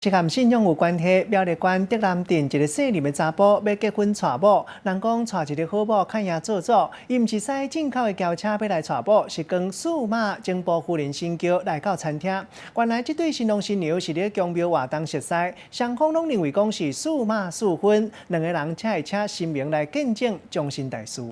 這佮信仰有關係，苗栗縣竹南鎮一個姓林的查埔欲結婚娶某，人講娶一个好某較贏做祖，伊毋是駛進口的轎車欲來娶某，是扛四媽前埔夫人神轎來到餐廳。原來這對新郎新娘是佇宮廟活動熟似，雙方攏認為講是四馬四婚，兩個人才會請神明來見證終身大事。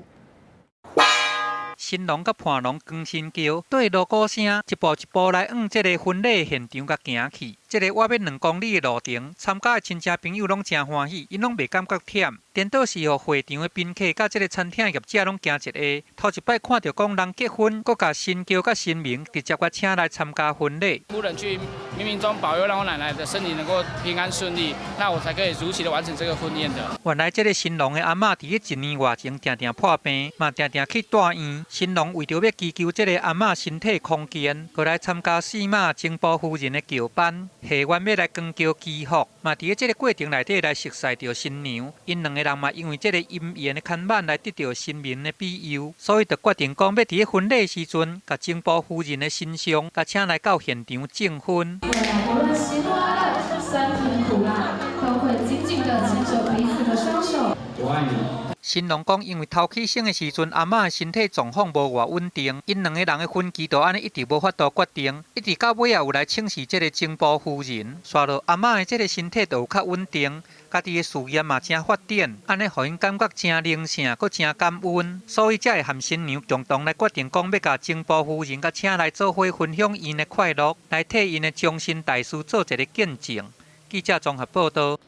新郎佮伴郎扛神轎，綴鑼鼓聲，一步一步來往這个婚禮現場共行去。這个倚欲2公里的路程，參加的親戚朋友攏誠歡喜，𪜶攏袂感覺忝。顛倒是予會場的賓客佮這个餐廳業者攏驚一下。頭一擺看著講人結婚，閣共神轎佮神明直接共請來參加婚禮。夫人去冥冥中保佑，讓我奶奶的身體能夠平安順利，那我才可以如期的完成這個婚宴的。原來這个新郎的阿嬤佇這一年外前定定破病，嘛定定去蹛院。新郎為著欲祈求這个阿嬤身體康健，閣來參加四媽前埔夫人的轎班，下願欲來扛轎祈福，嘛佇這个過程內底來熟似著新娘。𪜶兩个人嘛因為這个姻緣的牽絆來得著神明的庇佑，所以就決定講欲佇婚禮時陣，共前埔夫人的神像，共請來到現場證婚。未來無論喜怒哀樂、酸甜苦辣，都會緊緊地牽着彼此的雙手。我愛你。新郎講，因為頭起生的時陣，阿嬤的身體狀況無偌穩定，𪜶兩个人的婚期就按呢一直無法度決定，一直到尾仔有來請示這个前埔夫人，煞落阿嬤的這个身體就有較穩定，家己的事業嘛誠發展，按呢予𪜶感覺誠靈性，閣誠感恩，所以才會和新娘共同來決定講，欲共前埔夫人共請來做伙分享𪜶的快樂，來替𪜶的終身大事做一个見證。記者綜合報導。